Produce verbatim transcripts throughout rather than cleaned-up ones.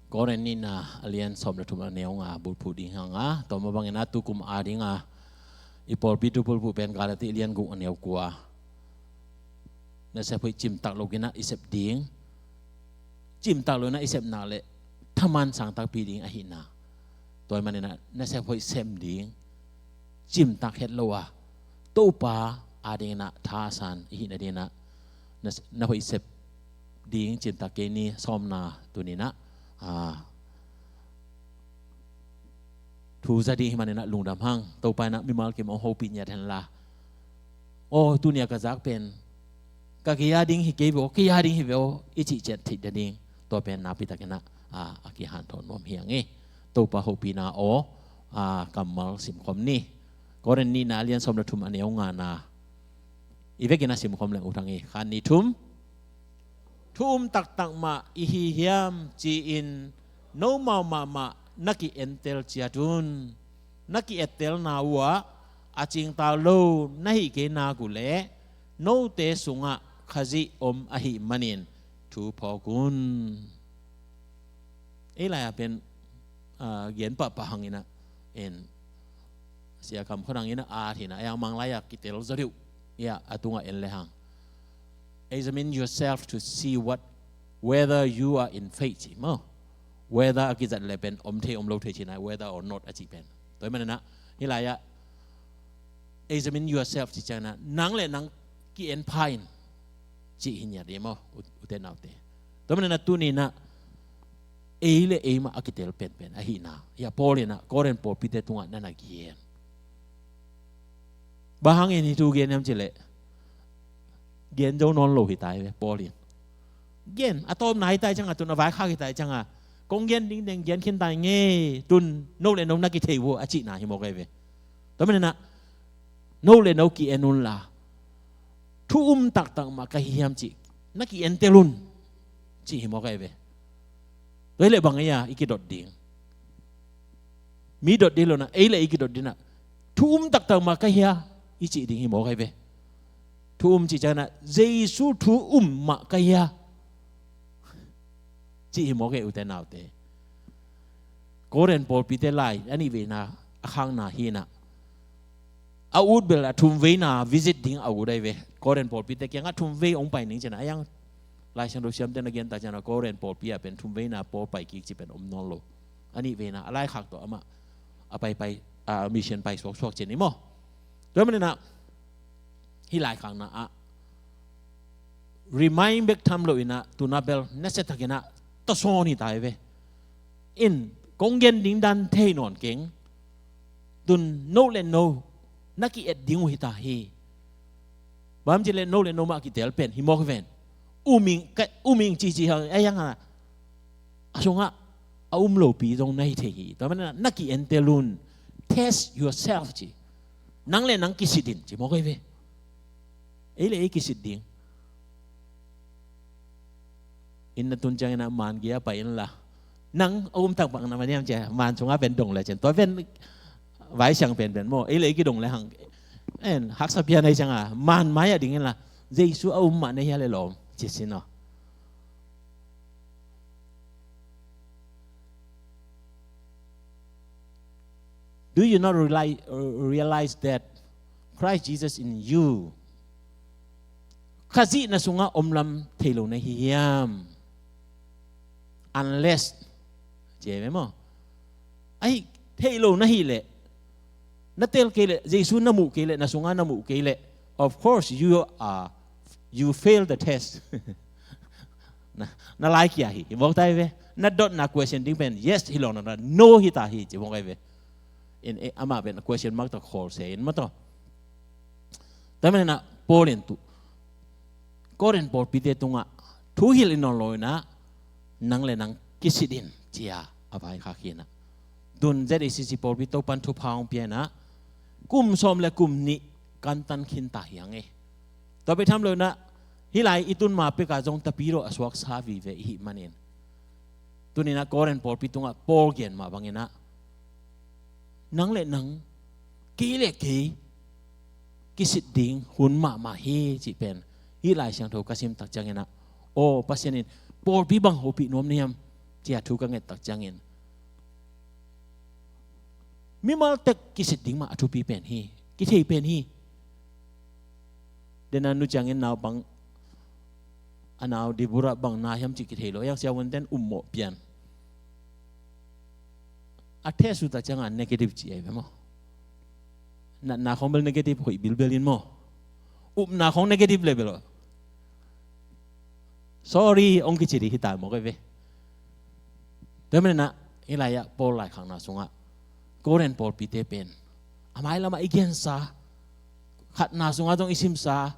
Korin nihna a lian sawm le thum a neu nga bulphuh ding hang a, tua mah bangin a tukum a ding a i pawlpi tu bulphuh pen Galati a lian guk a neu kua. Nasep hoih cimtak lo kei in a i sep ding, cimtak lo in a i sep nak leh thaman sang takpi ding ahihna. Tua ahih manin a nasep hoih sem ding, cimtak het lo a Topa a ding in a thasan i hih nading in a na, na hoih sep ding cimtak kei ni. Sawmna tuni in a, a, thu za ding ahih manin a lungdam hang. Topa in a mimal kim hong hopih ngiat hen la, aw, tuni a ka zak pen ka gei a ding hi kei ve aw, kei a ding hi ve aw i cih ciat theih nading, tua pen nakpi takin a, a, a kihanthawn nuam hi hang e. Topa hopihna aw, a, kammal simkhawm ni. Korin nihna a lian sawm le thum a neu ngana i vekin a simkhawm leng uh hang e. Khat, nih, thum. Thu um taktak mah i hi hiam ci-in nomau mahmah na ki-entel ciat un. Na ki-ettelna uh ah a cingtal lo na hih kei nak uh leh note sungah Khazih om ahih manin thu phawk un. Ei lai-a pen, a, gen pahpah hang in a, en, Sia Kam Khaw Thang in a, a, hi in a, a, Mang lai-a kitel zaw deuh, ya, a tungah en le hang. Examine yourself to see what, whether you are in faith, ci maw. Whether a kizat le pen om thei om lo thei ci in a, whether or not a cih pen. Tua ahih manin a, hih lai-ah examine yourself ci ciangin a, nang le nang ki-en pha in cih hi ngiat hi maw, u, ute naute. Tua ahih manin a tuni in a, ei le ei mah a kitel penpen ahihna, ya, Paul in a Korin pawlpite tungah na na gen. Bang hangin hih thu gen hiam cih leh, gen zo nawn lo hi ta hi ve, Paul in. Gen, a tawpna hi ta hi ciangin, tun a vaikhak hi ta hi ciangin, kong gen ding deng gen khin ta hi ngei, tun no le no na kithei uh a cihna hi mawk ahi ve. Tua manin a, no le no ki-en un la, thu um taktak mah ka hi hiam cih na ki-entel un, cih hi mawk ahi ve. Tua hi leh bang ei a i kidot ding? Mi dot ding lo in a, ei le ei kidot ding in a, thu um taktak mah ka hia i cih ding hi mawk ahi ve. Thu um cih ciangin a, Jesu thu um mah ka hia cih hi mawk ahi, ute naute. Korin pawlpite lai a nihveina a khakna hi in a, a ut bel a thumveina visit ding a ut ahi ve. Korin pawlpite kiangah thumvei hong pai ning ci in a, a yang Lai Siangtho siamte na gen tak ciangin a, Korin pawlpi ah pen thumveina Paul pai kik cih pen om nawn lo. A nihveina a laikhak tawh amah a paipai, a, mission pai suaksuak ci ni maw. Tua manin a, hih laikhakna ah remind bek tham lo in a, tun a bel nasia takin a tawsawn hi ta hi ve. In, kong gen ding dan thei nawn keng. Tun no le no na ki-et ding uh hi ta hi. Bang hang hiam cih leh no le no mah a kitel pen hi mawk hi ven. Um ing, ka, um ing cici hang, a yang a, a sungah a um lopi zong na hi thei hi. Tua manin a, na ki-entel un, test yourself ci. Nang le nang kisit in ci mawk ahi ve. Ei le ei kisit ding. Inn na tun ciangin a man gei a pai in la, nang a um taktak mah na hiam ci a, man sungah pen dong le cin. Tua pen vaisiang penpen maw, ei le ei kidong le hang. En, haksa pian ahi ciangin a, man mai ah ding in la, Jesu a um mah na hia le lawm ci sin aw. Do you not realize, realize that Christ Jesus in you? Khazih na sungah om lam thei lo na hi hiam? Unless, ci ve maw. Ahi, thei lo na hih leh, na tel kei leh, Jesu na muh kei leh, na sungah na muh kei leh, of course you are, you fail the test. Na, na lai kia hi, hi mawk ta hi ve. Na dotna question ding pen yes hi lo na, no hi ta hi ci mawk ahi ve. In, eh, amah pen question mark tawh khawl se in maw tawh. Tua manin a, Paul in tu Korin pawlpite tungah thu hilh in nawn lo in a, nang le nang kisit in ci a, a vaikhak hi in a. Tun Z A C C pawlpi Topan thupha hong pia in a, kum sawm le kum nih kantan khin ta hi hang e. Tua bek tham lo in a, hih lai i tun ma pek a zong Tapidaw a suaksa vive i hih manin, tuni in a Korin pawlpi tungah Paul gen mah bangin a, nang le nang, kei le kei kisit ding hun mahmah hi cih pen hih Lai Siangtho ka sim tak ciangin a, aw, Pasian in pawlpi bang hopih nuam na hiam? Ci-a thu ka ngettak ciangin mimal tek kisit ding mah a thupi pen hi, kithei pen hi. Dena nu ciangin naupang a nau Deborah bang na hiam cih kithei lo. Yang siavuanten upmawh pian a test uh tak cianga negative ci ahi ve maw? Natna khong bel negative hoih bilbel in maw? Upna khong negative level aw. Sorry, ong kici dih hi ta maw kai ve. Tua manina i lai-ah Paul laikhakna sungah Korin pawlpite pen a mailamah i gensa, khatna sungah zong i simsa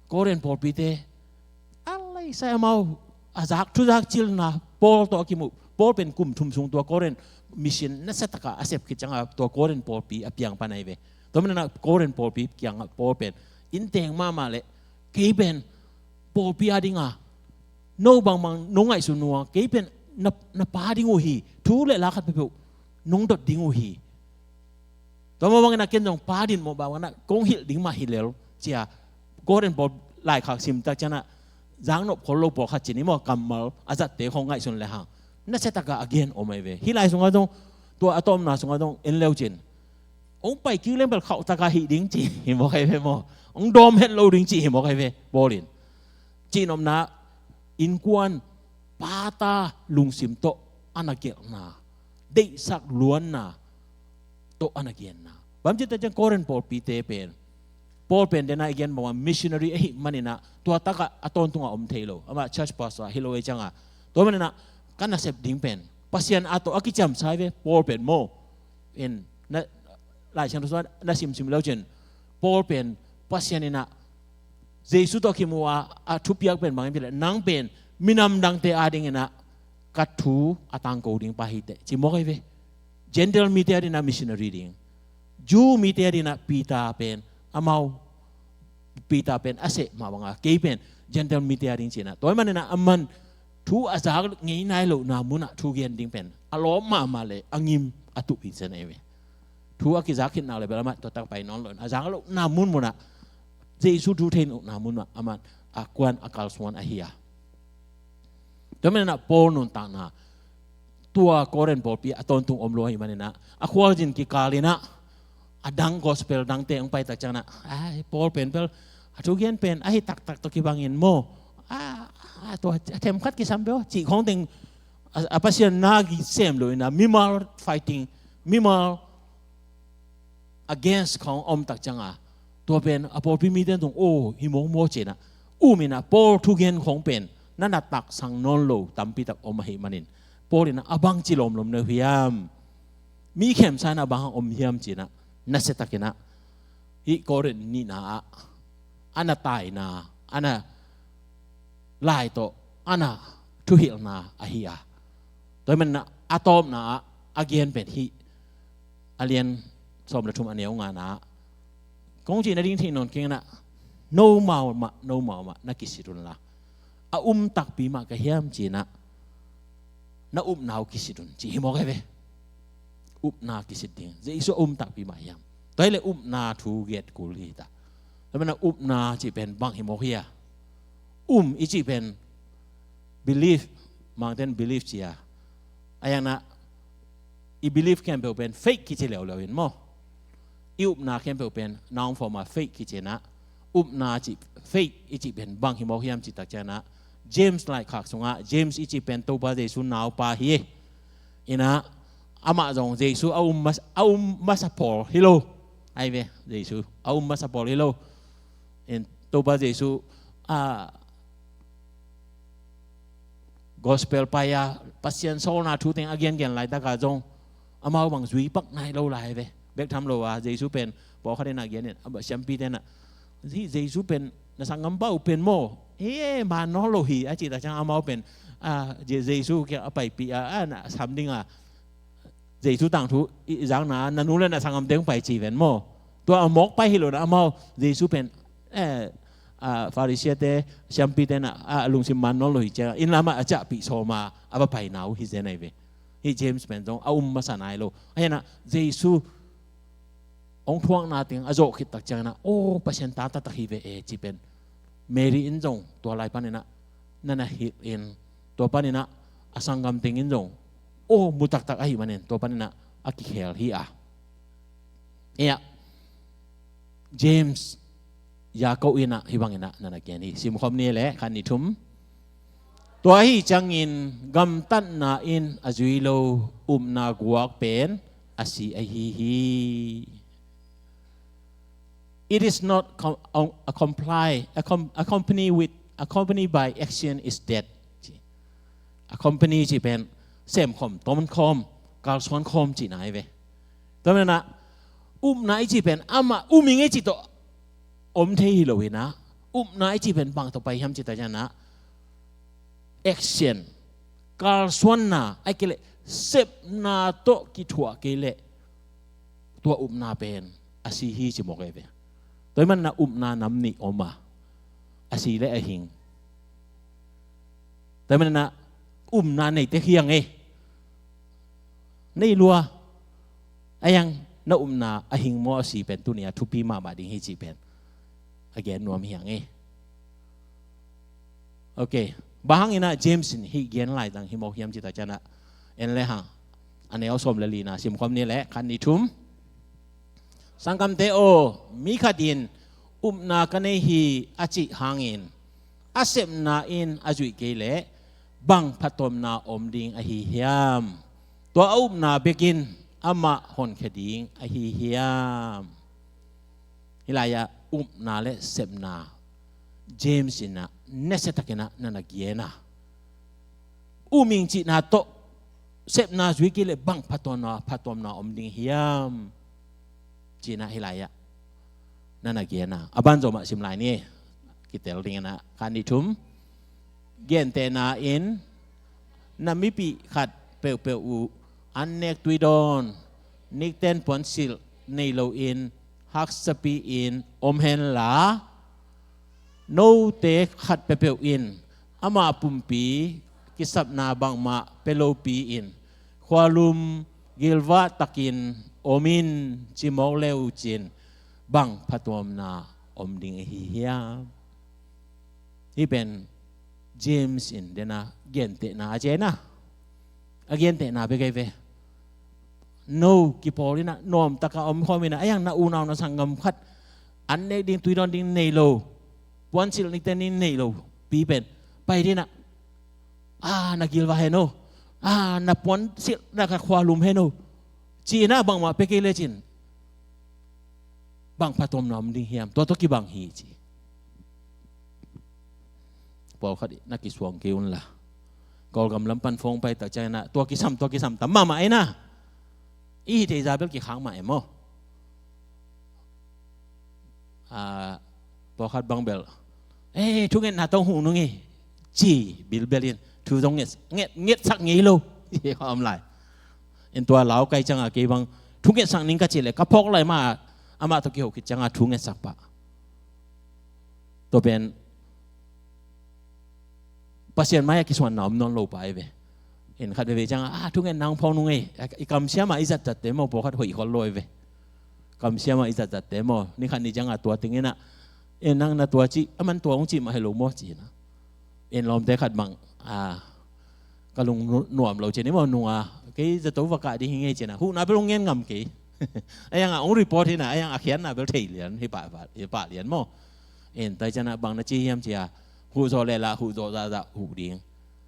Korin pawlpite a laisai amau a zak thuzak cilna Paul tawh a kimuh. Paul pen kum thum sung tua Korin mission nasiataka a sep khit cianga tua Korin pawlpi a piang pan ahi ve. Tua manina Korin pawlpi kiangah Paul pen in teng mahmah leh kei pen pawlpi a dinga no bangmang no ngaihsun nua kei pen na, na pa ding uh hi, thu le la khat peuhpeuh nong dot ding uh hi. Tua mah bangin a ken zong pa din mawh bangin a kong hilh ding mah hi lel cia Korin pawl laikhak simtak cianah zaknop khol lo pawlkhat cin i maw kammal a zatte khong ngaihsun le hang nasiataka a gen om ahi ve. Hih lai sungah zong tua a tawpna sungah zong en leu cin ong pai kik leng bel khauhtaka hih ding ci hi mawk ahi ve maw? Ong dawm het lo ding ci hi mawk ahi ve Paul in. Cihnopna innkuan pata lungsim tawh a na gelhna, deihsak luanna tawh a na genna. Bang ci tak ciang Korin pawlpite pen Paul pen dena i gen bangmah missionary ahih maninah tua takah a tawntungah om thei lo. Amah church pastor ahi lo ei cianga tua maninah ka nasep ding pen Pasian a tawh a kiciamsa hi ve Paul pen maw? In na Laisiangtho sungah na simsim leu cin Paul pen Pasian inah Jesu tawh kimu a a thupiak pen bangin pileh nang pen minam dangte adinginah ka thu a tangko ding pa hiteh ci mawk ahi ve. Gentile mite adinah missionary ding, Jew mite adinah Peter pen amau Peter pen a seh mah banga kei pen Gentile mite ading cinah tua maninah a man thu a zak ngei nai lohna munah thu gen ding pen a lawp mahmah le a ngim a tuh hi zen ahi ve. Thu a kizak khitna le bel amah tua tak pai nawn lo a zak lohna mun munah Jesu thu thei lohna munah amah a kuan a kalsuan ahi a. Tua maninah Paul nuntakna tua Korin pawlpi a tawntung om lo ahi maninah a khualzin kikalinah a dang gospel dangte ang pai tak cianah ai Paul pen bel a thugen pen ahi taktak tawh kibangin maw a tua a themkhat kisam bel cih khawng teng a Pasian na kisem lo inah mimal fighting, mimal against khawng om tak cianga tua pen a pawlpi mite tung o hi mawkmawk cinah um inah Paul thugen khawng pen na na taksang nawn lo tampitak om ahi manin Paul inah a bangci lawmlawm neu hiam? Mi khemsa inah a bang hang om hiam cinah nasiatakinah hih Korin nihna ah a na taina a na lai tawh a na thuhilhna ahi a. Tua hi maninah a tawpna ah a gen pen hih a lian sawm le thum a neu ngana ah kong cih na ding theih nawn kenginah no mau mah no mau mah na kisit unla a um takpi mah ka hiam cinah na upna uh kisit un cih hi mawk ahi ve. Upna kisit ding Jesu a um takpi mah hiam? Tua hileh upna thu get kul hi ta. Tua maninah upna cih pen bang hi mawk hi a? Um i cih pen belief, mangten belief ci a a yangnah i belief khempeuh pen faith kici leuleu in maw? I upna khempeuh pen noun form a faith kici inah upna cih faith i cih pen bang hi mawk hiam cih tak cianah James laikhak sungah James i cih pen Topa Jesu naupa hi inah amah zong Jesu a um mas a um masa pawl hi lo ahi ve. Jesu a um masa pawl hi lo in Topa Jesu a gospel pai a Pasian sawlna thu teng a gengen laitaka zong amau bang zui pak nai lo lai ve. Bek tham lo a Jesu pen pawlkhat inah genin a siampite inah hih Jesu pen na sanggampa uh pen maw hi e man nawn lo hi a cih tak ciang amau pen a Jesu kiang a paipih a a na sam dinga Jesu tangthu i zakna na nu le na sanggamte hong pai ci ven maw? Tua a mawk pai hi lo na amau Jesu pen eh, a Pharisee-te siampite na a lungsim man nawn lo hi ciang in lamah a cahpih sawma a va paina uh hi zen ahi ve. Hih James pen zong a um masa nai lo ahi inah Jesu hong thuakna teng a zawh khit tak cianginah o Pasian ta taktak hi ve e cih pen Mary in zong tua lai paninah na na hilh in tua paninah a sanggam teng in zong aw mu taktak ahih manin tua panin ah a kikhel hi a. Ei ah James, Jakob in ah hih bangin ah na na gen hi. Simkhawm ni leh khat, nih, thum. Tua ahi ciangin gamtatna in a zui lo upna guak pen a si ahi hi. It is not com- a comply a, com- a company with a company by action is dead. A company cih pen semkhawm, tonkhawm, kalsuankhawm cihna hi ve. Tua manin ah upna i cih pen amah um ing ei cih tawh om thei hi lo in ah, upna i cih pen bang tawh pai hiam cih tak ciangin ah action, kalsuanna, ahih kei leh sepna tawh kithuah kei leh tua upna pen a si hi ci mawk ei ve. Tua ahih manin ah upna nam nih om a, a si leh a hing. Tua ahih manin ah upna nei tek hi hang ei. Nei lua. Ahi hang na upna a hing maw a si pen tuni a thupi mahmah ding hi cih pen a gen nuam hi hang ei. Ok. Bang hangin ah James in hih gen laitang hi mawk hiam cih tak ciangin ah en le hang. A neu sawm le lina simkhawm ni leh khat, nih, thum. Sanggamte aw, mi khat in upna ka nei hi a cih hangin a sepna in a zuih kei leh bang phattuamna om ding ahi hiam? Tua a upna bekin amah honkhia ding ahi hiam? Hih lai-ah upna le sepna James in ah nasiatakin ah na na gen a, um ing cihna tawh sepna zui kei leh bang phattuamna, phattuamna om ding hiam? Ci-in ah hih lai-ah na na gen a, a banzom ah sim lai ni. Kitel dingin ah khat, nih, thum. Gentehna in na mipih khat peuhpeuh uh annek tuidawn nikten puansilh nei loin haksapi-in om henla, note khat peuhpeuh in amah pumpi kisapna bangmah pia lopi-in khualum gilvah takin om in ci mawk le uh cin bang phattuamna om ding ahi hiam? Hih pen James in dena gentehna a gen a, a gentehna bek ahi ve. No kipawl in ah nuamtak a om khawm in ah, ahi hang na unau na sanggam khat annek ding tuidawn ding nei lo, puansilh nikten ding nei lo pi pen pai ding ah, a na gilvah hen o, a na puansilh na ka khualum hen o ci-in ah bangmah pia kei le cin bang phattuamna om ding hiam? Tua tawh kibang hi ci. Pawlkhat na kisuang kei un la. Kawlgam lam pan phone pai tak ciangin ah tua kisam, tua kisam tam mahmah ei na. I hih thei zah bel kikhak mah e maw. A, pawlkhat bang bel, eh, thungetna tawh huh nung e ci bilbel in thu zong nget, nget, ngetsak ngei lo. Om lai. In tua lau kai ciangah kei bang thungetsak ning ka cih leh ka phawk lai mah, amah tawh kiho khit ciangah thungetsak pah. Tua pen Pasian mai-ah kisuanna om nawn lo pah ahi ve. In khat veve ciangah, ah, thungetna hong phawk nung ei. I kamsiam ah i zatzatte maw, pawlkhat hoih khol lo ahi ve. Kamsiam ah i zatzatte maw, ni khat ni ciangah tua teng in ah, eh, nang na tua cih, aman tua hong cih mah hi lo maw ci-in ah. In lawmte khat bang, ah, ka lung nu-, nuam lo ci-in i maw, nung a, kei zato va kah ding hi ngei ci-in ah, huhna bel hong ngen ngam kei. Ahi hang ah hong report hi in ah, ahi hang a khiatna bel thei lian hi pah, hi pah lian maw. In tua ciangah bang na ci hiam ci-a, huh zawh leh lah, huh zawh zahzah huh ding.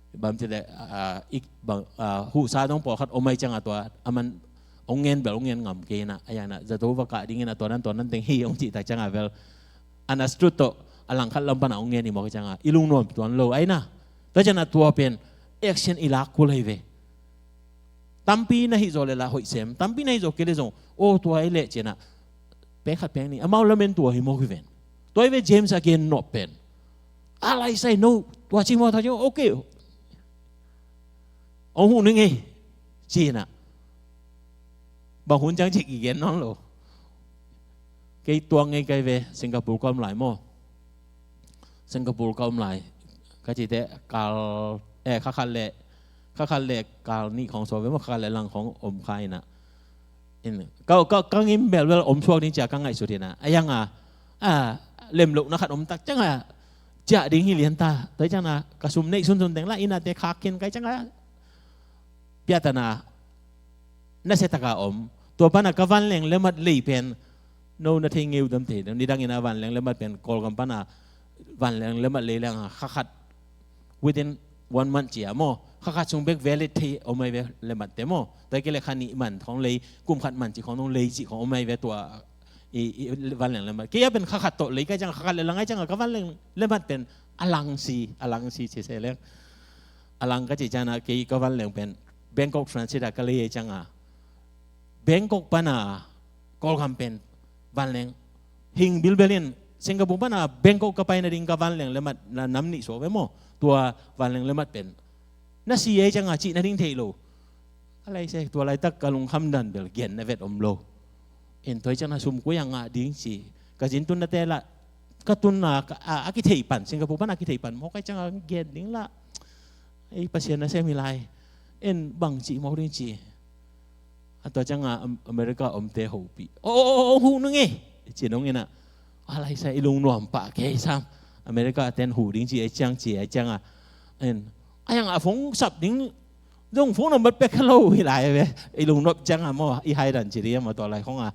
Bang ci leh, ah, ik, bang, ah, huhsa dong pawlkhat om ahih ciangah tua, aman hong ngen bel hong ngen ngam kei in ah, ahi hang ah zato va kah ding in ah, tua nan tua nan teng hi hong cih tak ciangah bel, understood tawh, a langkhat lam pan ah hong ngen i mawk ciangah i lungnuam tuan lo ahi na. Tua ciangah tua pen action i lak kul ahi ve. Tampi na hih zawh leh lah hoih sem, tampi na hih zawh kei leh zong, aw, tua hi leh ci-in ah, pek khat pek nih, amau lamen tua hi mawk hi ven. Tua hi ve James a gen nop pen. A lai sai no, tua ci maw, tua ci maw, okay. Hong huh ning ei ci-in ah. Bang hun ciang cih kigen nawn lo. Kei tuang ngei kai ve, Singapore ka om lai maw. Singapore ka om lai. Ka cihte kal, eh, kha khat leh, kha khat leh kal nih khawng suak ve maw, kha khat leh lang khawng om kha in ah. In, ka, ka, ka ngim belbel om suak ding ci-a ka ngaihsut hi in ah. Ahi hang ah, ah, lemlohna khat om tak ciangah, ciah ding hi lian ta. Tua ciangah, ka sum neih sunsun teng lah, in ah te khak khin kai ciangah, piahtana nasia taka om. Tua pana ka vanleng lemat lei pen no na thei ngeu dam thei. Nidangin a vanleng lemat pen Kawlgam pana vanleng lemat lei leng a kha khat within one month cia maw, kha khat sung bek valid thei om ai ve lemat te maw. Tua kile kha nih man khong lei, kum khat man ci khong nong lei ci khong om ai ve tua i, i vanleng lemat. Kei a pen kha khat tawh lei kai ciang kha khat le lang ai ciang a ka vanleng lemat pen a lang si, a lang si ci se leng. A lang ka ci ciang a kei ka vanleng pen Bangkok transit a ka lei ai ciang a Bangkok pana Kawlgam pen vanleng hing bilbel in Singapore pana Bangkok ka pai nading ka vanleng lemat na nam nih suak ve maw. Tua vanleng lemat pen na si ei ciang a cih nading thei lo. A lai se tua laitak ka lungkham dan bel gen na vet om lo. En toi ciang a sum kua a ngah ding ci ka zin tun na te la ka tun na a kithei pan Singapore pana a kithei pan maw kai ciang a gen ding la. Ei Pasian na sem hi lai. En bang ci maw ding ci. A tua ciang a America omte hopih. O, o, o, hu nung e. Ci nung ina. A lai sa i lungnuam pah kei sam. America ten hu ding ci ai ciang ci ai ciang a. En. A yang a phone sap ding. Zong phone number pek hello hi lai ve. I lungnuam ciang a maw. I hai dan ci ding a maw tua lai khong a.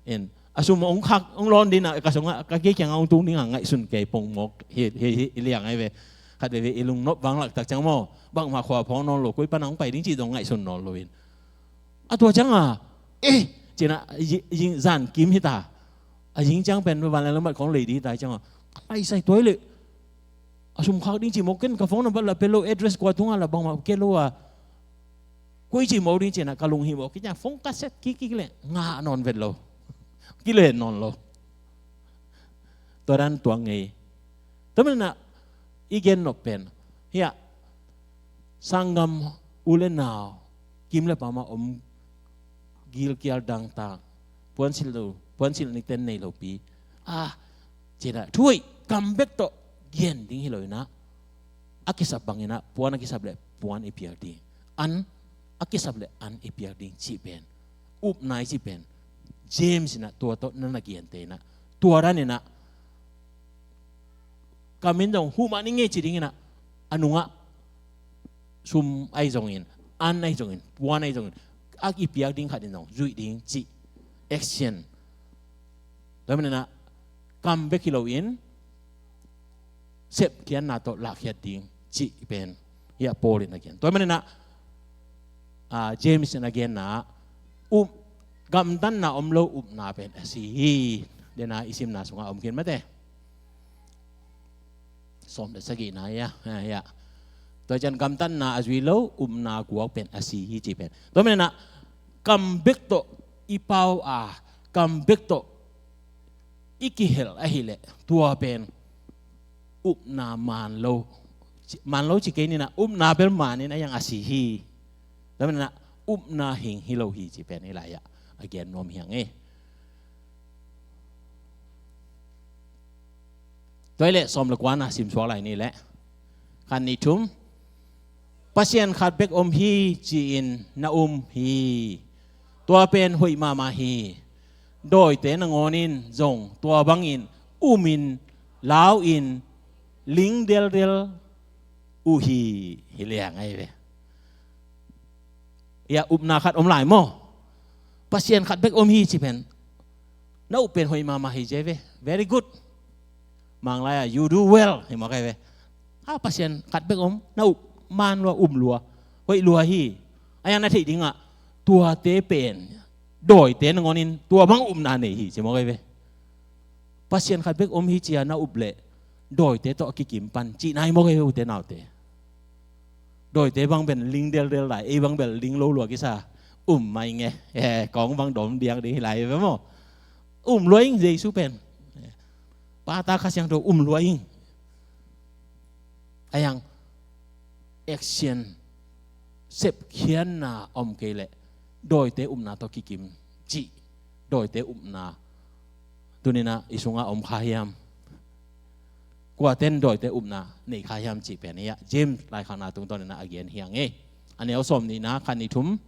En. A sum ong khak ong lon ding a ka sung a ka kei kiang a ong tung ding a ngaihsun kei pong mawk. Hi, hi, hi, i liang ai ve. Khat veve i lungnop vang lak tak ciang maw bangmah khua phawng nawn lo koi pana hong pai ding cih dong ngaihsun nawn lo in. A tua ciang a eh cina zan kim hita. A zing ciang pen vanleng lemat khong lei ding hita ciang a ai sai tuai le. A sum khak ding cih mawk ken ka phone number la pe lo address kua tunga la bangmah ke lo a. Koi cih mawk ding cina ka lunghimawh kiciang phone ka set kikik le ngah nawn vet lo. Kilen nawn lo. Tua dan tuang ngei. Tua mana i gen nop pen hiah sanggam u le nau kim le pama om gilkial dangtak puansilh lo puansilh ni ten nei lopi. Ah, cina thuih kam bek tawh gen ding hi lo inah a kisap bangin ah puan a kisap le puan i piak ding, an a kisap le an i piak ding cih pen upna i cih pen James inah tua tawh na na gente inah tua dan inah kamin zong huhmah ni ngei ci ding inah a nungah sum ahi zongin an ahi zongin puan ahi zongin a i piak ding khat in zong zuih ding cih action. Tua maninah kam bek hi loin sepkhiatna tawh lahkhiat ding cih pen hiah Paul in a gen. Tua maninah James in a genna up gamtatna om lo upna pen a si hi. Dena i simna sungah om khin mate. Sawm le sagihna ia ia tua cian gamtatna a zui lo upna guak pen a si hi ci pen. Tua maninah kam bek tawh i pau a kam bek tawh i kihel ahileh tua pen upna man lo man lo ci kei ninah upna bel manin a iang a si hi. Tua maninah upna hing hi lo hi ci pen hi lai ah a gen nuam hiang e. Tua ileh sawm le kuana simsuak lai ni leh khat nih thum Pasian khat bek om hi ci-in na um hi. Tua pen hoih mahmah hi. Dawite nangawnin zong tua bangin umin lau-in ling deldel uh hi. Hi liang ahi ve. Ia upna khat om lai maw? Pasian khat bek om hi ci pen na up pen hoih mahmah hi ci ve. Very good. Manglai ah you do well hi mawk ahi ve. A Pasian khat bek om na up man lua um lua hoih lua hi. A iang na theih dingah tuate pen dawite nangawnin tua bang upna nei hi ci mawk ahi ve. Pasian khat bek om hi cia na up leh dawite tawh a kikim pan cih nai mawk ahi ve ute naute. Dawite bang ben ling deldel lai ei bang bel ling lo lua kisa um mai nge. Kawng bang dawm diang ding hi lai ve maw? Um lua ing Jesu pen pata Kha Siangtho um lua ing. A iang action sepkhiatna om kei leh dawite upna tawh kikim cih dawite upna tuninah i sungah om kha hiam? Kuaten dawite upna nei kha hiam cih pen hi ah James laikhakna tungtawninah a gen hiang e. A neu sawm nihna khat nih thum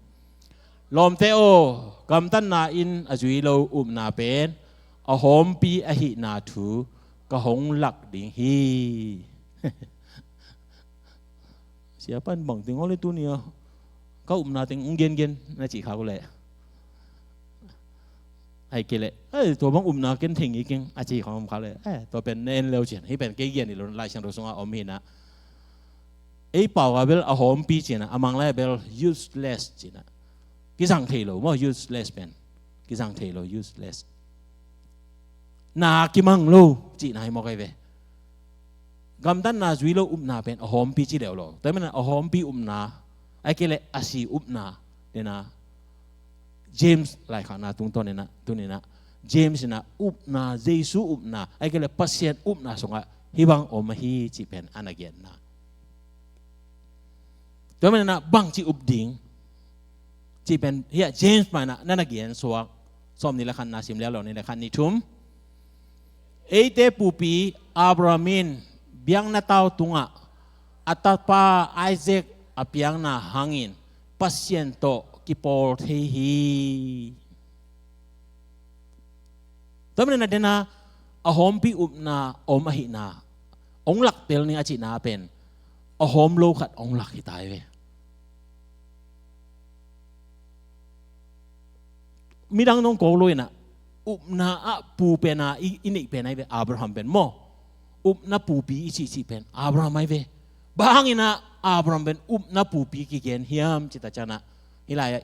lawmte aw gamtatna in a zui lo upna pen a hawmpi ahihna thu ka hong lak ding hi. Siapan bangting aw le tuni a ka upna teng hong gengen na cih khak uh leh, ahih kei leh, "Ei, tua bang upna ken thei ngei keng," a cih khak om khak leh, "Eh, tua pen na en leu cin, hih pen kei gen hi lo, Lai Siangtho sungah om hi na. Ei pau a bel a hawmpi cihna, a Mang lai a bel useless cihna. Kizang thei lo maw, useless pen. Kizang thei lo, useless. Na kimang lo cihna hi mawk ahi ve. Gamtatna zui lo upna pen a hawmpi ci deuh lo. Tua hi manin a hawmpi upna, ahih kei leh a si upna, dena James laikhakna tungtawn inah, tuni inah James inah upna, Jesu upna, ahih kei leh Pasian upna sungah hih bang om ahi cih pen a na genna. Tua hi manin ah bangci up ding cih pen hiah James mah inah na na gen suak. Sawmnih le khat na sim liau lo, nih le khat, nih, thum. Eite pupi Abraham in biakna tau tungah a tapa Isaac a piakna hangin Pasian tawh kipawl thei hi. Tua hi manin ah dena a hawmpi upna om ahihna hong lak tel ni a cihna pen a hawm lo khat hong lak hi ta hi ve. Midang nong kawk lo inah upna ah pu pen a i, i neih pen ahi ve, Abraham pen maw. Upna pupi i cihcih pen Abraham ahi ve. Bang hang inah Abraham pen upna pupi kigen hiam cih ta ciangin ah, hih lai-ah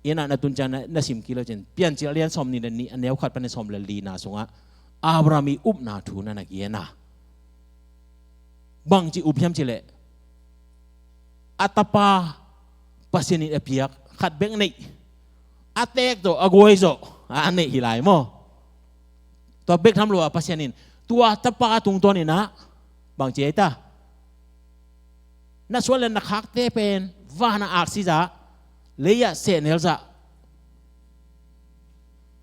i na, na tun ciang na, na sim kik lo cin, Piancil a lian sawmnih le nih, a neu khat pan a sawm le lina sungah Abraham i upna thu na na gen a. Bangci up hiam cih leh a tapa Pasian in a piak khat bek neih, a teek zawh, a guai zawh a neih hi lai maw. Tua bek tham lo a Pasian in tua tapa tungtawn inah bangci a hi ta, na suan le na khakte pen van ah aksi zah, lei ah sehnel zah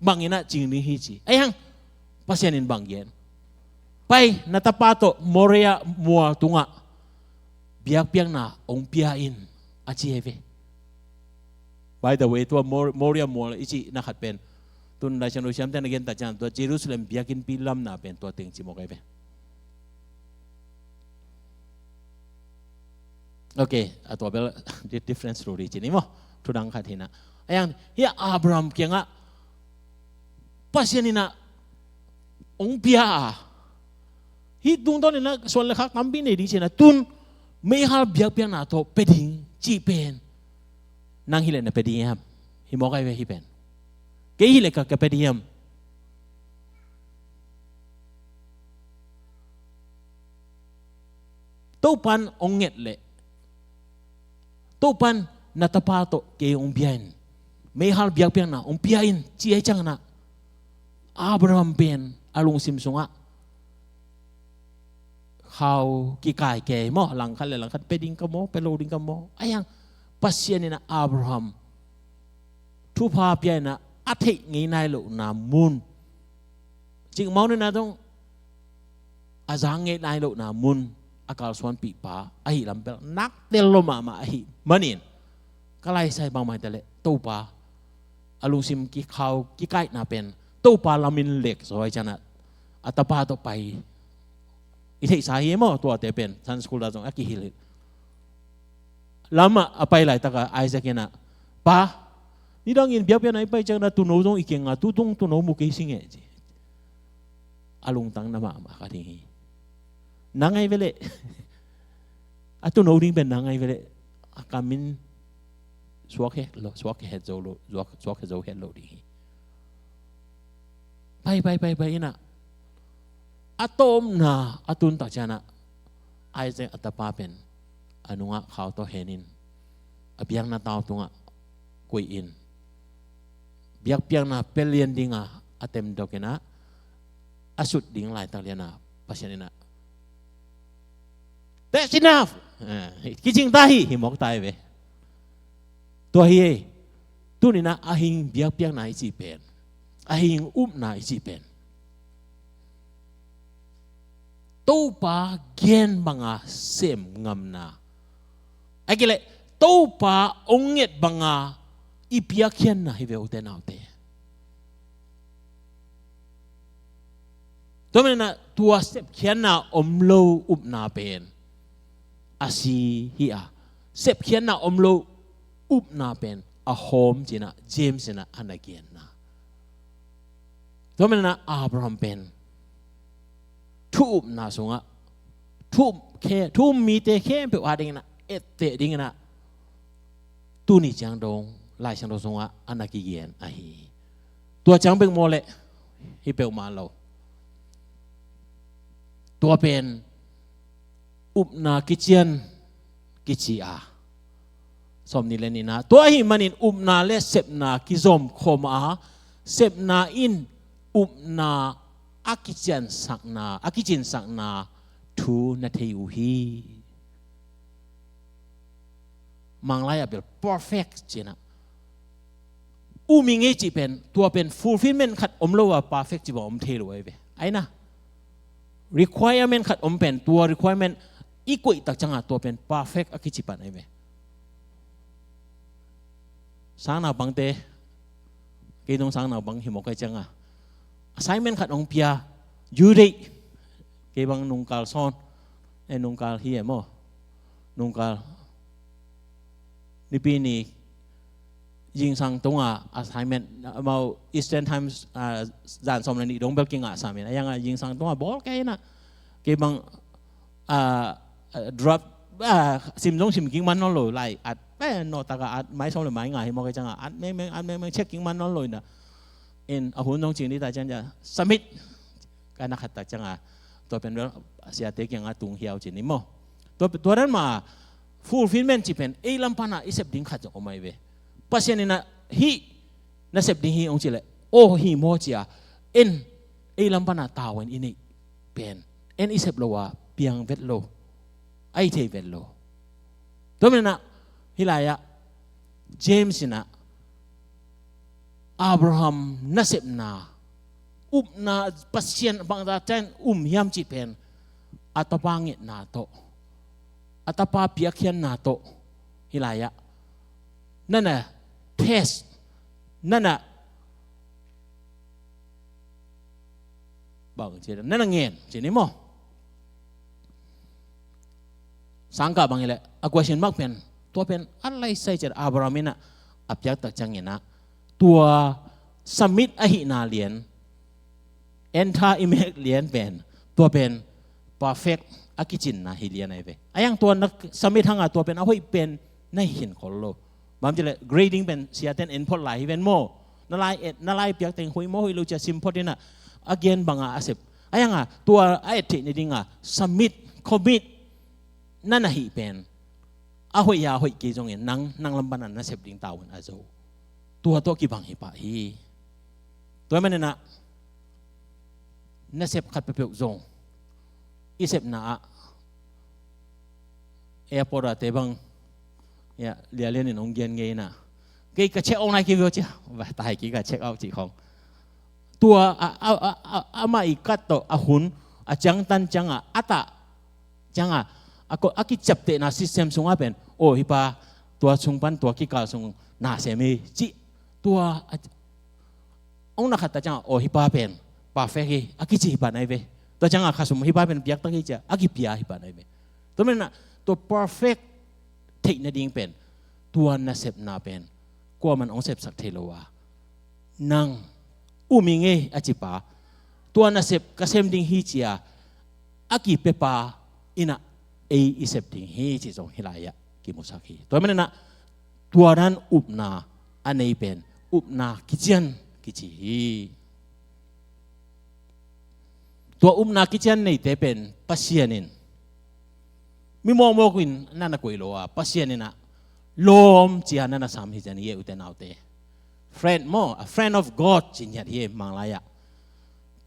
bang inah cing ding hi ci. Ahih hang Pasian in bang gen? Pai, na tapa tawh Moria mual tungah biakpiakna hong pia in, a ci hi ve. By the way, tua Mor-, Moria mual i cihna khat pen tun Lai Siangtho siamte na gen ta ciang, tua Jerusalem biakinnpi lamna pen tua teng ci mawk ahi ve. Ok, a tua bel di-, different story ci ni maw. Thu dang khat hi inah. Ahih hang hiah Abraham kiangah Pasian inah hong pia a, hih tungtawn inah suan le khak tampi nei ding ci inah, tun meihal biakpiakna tawh pia ding cih pen nang hi leh na pia ding hiam? Hi mawk ahi ve hih pen. Kei hi leh ka, ka pia ding hiam? Topa'n hong nget leh, Topa'n na tapa tawh kei hong bia in, meihal biakpiakna hong pia in, ci ahih ciangin ah Abraham pen a lungsim sungah khau kikai kei maw, langkhat le langkhat pia ding ka maw, pia lo ding ka maw. Ahih hang Pasian inah Abraham thupha pia inah a theih ngei nai lohna mun, cikmah nina dong a zang ngei nai lohna mun a kalsuanpihpa ahih lam bel nak tel lo mahmah ahih manin, ka laisai bangmah hi ta leh Topa, a lungsim kikhau kikaihna pen Topa lamin lek zaw ahih ciangin ah a tapa tawh pai. I theihsa hi maw, tuate pen Sunday school ah zong a kihilh hi. Lamah a pai laitakah Isaac inah, "Pa, nidangin biakpiakna i pai ciangin ah tuuno zong i kiangah, tutung tuuno mu kei sing e," ci. A lungtang na mahmah kha ding hi. Nang ahi ve leh, a tuuno ding pen nang ahi ve leh, a kamin suak het lo, suak het zo lo, suak, suak het zo het lo ding hi. Pai, pai, pai, pai inah a tawpna a tun tak ciangin ah Isaac a tapa pen a nungah khau tawh hen in, a biakna tau tungah koih in, biakpiakna pia lian dingah a temdok inah, a sut ding laitak lianah Pasian inah, "That's enough. Eh, kicing ta hi," hi mawk ta hi ve. Tua hi e. Tuni inah a hing biakpiakna i cih pen, a hing upna i cih pen Topa gen banga sem ngamna, ahih kei leh Topa hong nget banga i piakkhiatna hi ve, ute naute. Tua manin ah tua sepkhiatna om lo upna pen a si hi a, sepkhiatna om lo upna pen a hawm ci-in ah James in ah a na genna. Tua manin ah Abraham pen thu upna sungah thu um khe, thu um mite khempeuh a dingin ah etteh dingin ah tuni ciang dong Lai Siangtho sungah a na kigen ahi. Tua ciang bek maw leh hi peuhmah lo. Tua pen upna kician kici a, sawmnih le nihna. Tua ahih manin upna le sepna kizom khawm a, sepna in upna a kiciansakna, a kicinsakna thu na thei uh hi. Manglai ah bel perfect ci-in ah um ing ei cih pen, tua pen fulfillment khat om lo a perfect ci bang om thei lo ahi ve. Ahi na, requirement khat om pen, tua requirement i koih tak ciangin tua pen perfect a kici pan ahi ve. Sang naupangte, kei dong sang naupang hi mawk ahih ciangin assignment khat hong pia, due date, kei bang nungkal sawn, eh, nungkal hi e maw, nungkal Nipi ni zingsang tungah assignment, amau Eastern Times, ah, zan sawm le nih dong bel kingah sam in, a yang ah zingsang tungah bawl kei in ah, kei bang, ah, ah, draft, ah, sim zong sim kik man nawn lo lai, at, eh, nawh tak ah at, mai sawm le mai nga hi mawk ahih ciangin at mengmeng, at mengmeng, check kik man nawn lo in ah, in a hun zong cing ding tak ciangin submit ka na khat tak ciangin, tua pen bel siate kiangah tung hiau ci ni maw. Tua, tua dan mah fulfillment cih pen ei lam pan ah i sep ding khat zong om ahi ve. Pasian in ah hih na sep ding hi hong cih leh, aw hi maw ci a, en ei lam pan ah tavuan i neih pen en i sep lo a piang vet lo, a i thei vet lo. Tua manin ah hih lai ah James in ah Abraham nasepna, upna, Pasian bangzah ciang um hiam cih pen a tapa ngetna tawh, a tapa piakkhiatna tawh, hih lai ah na na test, na na bang ci, na na ngen ci ni maw. Sangkah bang hi leh a guasin mak pen, tua pen a laisai ciat Abraham in ah a piak tak ciangin ah tua submit ahihna lian, entha i mek lian pen, tua pen perfect a kicinna hi lian ahi ve. A yang tua na submit hang a tua pen a hoih pen na hi khin khol lo. Bang ci leh grading pen siaten en phot lai hi ven maw. Na lai et, na lai piak teng hoih maw hoih lo ci a sim phot in ah a gen bang a a sep. A yang a tua a et theih nading a submit, commit na na hih pen a hoih a hoih kei zongin nang, nang lam pan ah na sep ding tavuan a zo. Tua tawh kibang hi pah hi. Tua manin ah na sep khat peuhpeuh zong i sepna ah airport ah te bang, ya, lialian in hong gen ngei in ah, kei ka check out nai kei veu cia, va tai kei ka check out cih khong. Tua a, a, a, a, amah i kat tawh a hun a ciangtan ciangah a tah ciangah a ko, a kiciaptehna system sungah pen, aw hih pa tua sung pan tua kikal sung na sem hi cih, tua a, hong na khat ta ciangah, aw hih pa pen perfect hi a kici hi pan ahi ve. Tua ciangah khasum hih pa pen biaktak hi cia a kipia hi pan ahi ve. Tua manin ah tua perfect theih nading pen tua nasepna pen kuaman hong sepsak thei lo a, nang um ing ei a cipa, tua nasep ka sem ding hi cia a kipiapa in ah ei i sep ding hi cih zong hih lai ah kimusak hi. Tua manin ah tua dan upna a nei pen upna kician kici hi. Tua upna kician neite pen Pasian in mi mawkmawk in na na koih lo a, Pasian in ah lawm cia na na sam hi zen hi e, ute naute. Friend maw, a friend of God ci ngiat hi e Manglai ah.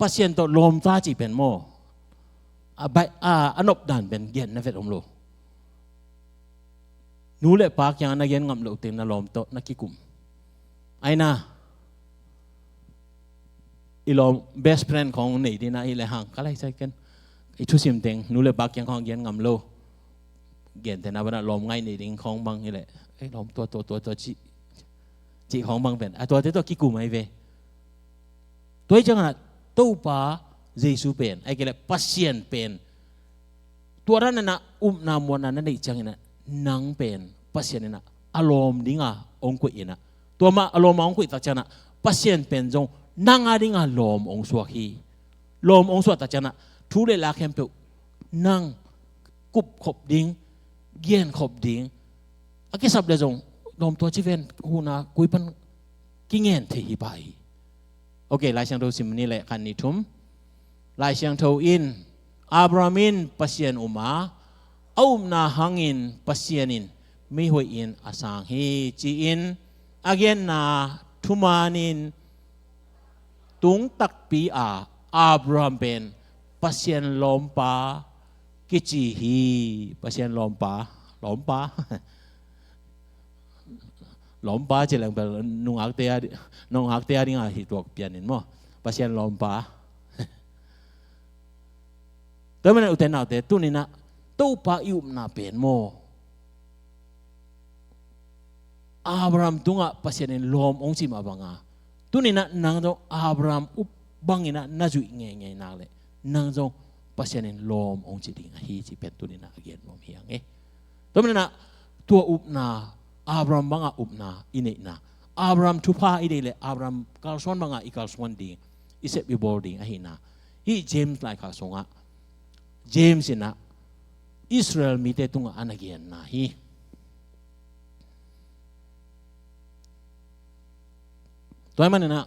Pasian tawh lawmta cih pen maw, a baih a, a nop dan pen gen na vet om lo. Nu le pa kiangah na gen ngam loh teng na lawm tawh na kikum. Aina i lawm best friend khong nei dina hi le hang ka lai sai ken, i thusim teng nu le pa kiang khong gen ngam lo. Gen tena bana lawm ngai nei ding khong bang hi le, ei lawm tua tua tua tua ci, ci khong bang pen a tuate tua kikum ai ve. Tua hi ciangin ah Topa Jesu pen, ai kei le Pasian pen, tua dan na upna muanna na neih ciangin ah nang pen Pasian in ah a lawm dinga hong koih inah, tua mah a lawm a hong koih tak cianah Pasian pen zong nang a dinga lawm hong suak hi. Lawm hong suak tak cianah thu le la khempeuh nang kupkhop ding, genkhop ding, a kisap le zong lawm tua ci ven, huhna koi pan kingen thei hi pah hi. Ok, Lai Siangtho sim ni le khat nih thum. Lai Siangtho in, Abraham in Pasian um a, a upna hangin Pasian in mi hoih in a sang hi ci-in a genna thuman in tung takpi a Abraham pen Pasian lawmpa kici hi. Pasian lawmpa, lawmpa. Lawmpa ci leng bel nungakte a, nungakte a dinga hi tuak pianin maw. Pasian lawmpa. Tua manin ute naute, tuninah Topa i upna pen maw, Abraham tungah Pasian in lawm hong ci mah banga, tuninah nang zong Abraham up banginah na zuih ngeingei nak leh nang zong Pasian in lawm hong ci ding ahi ci pen tuninah a gen nuam hi ang e. Tua maninah tua upna, Abraham banga upna i neihna, Abraham thupha i deih leh Abraham kalsuan banga i kalsuan ding, i sep i bawl ding ahina, hih James laikhak sungah James inah Israel mite tungah a na genna hi. Tua ahih maninah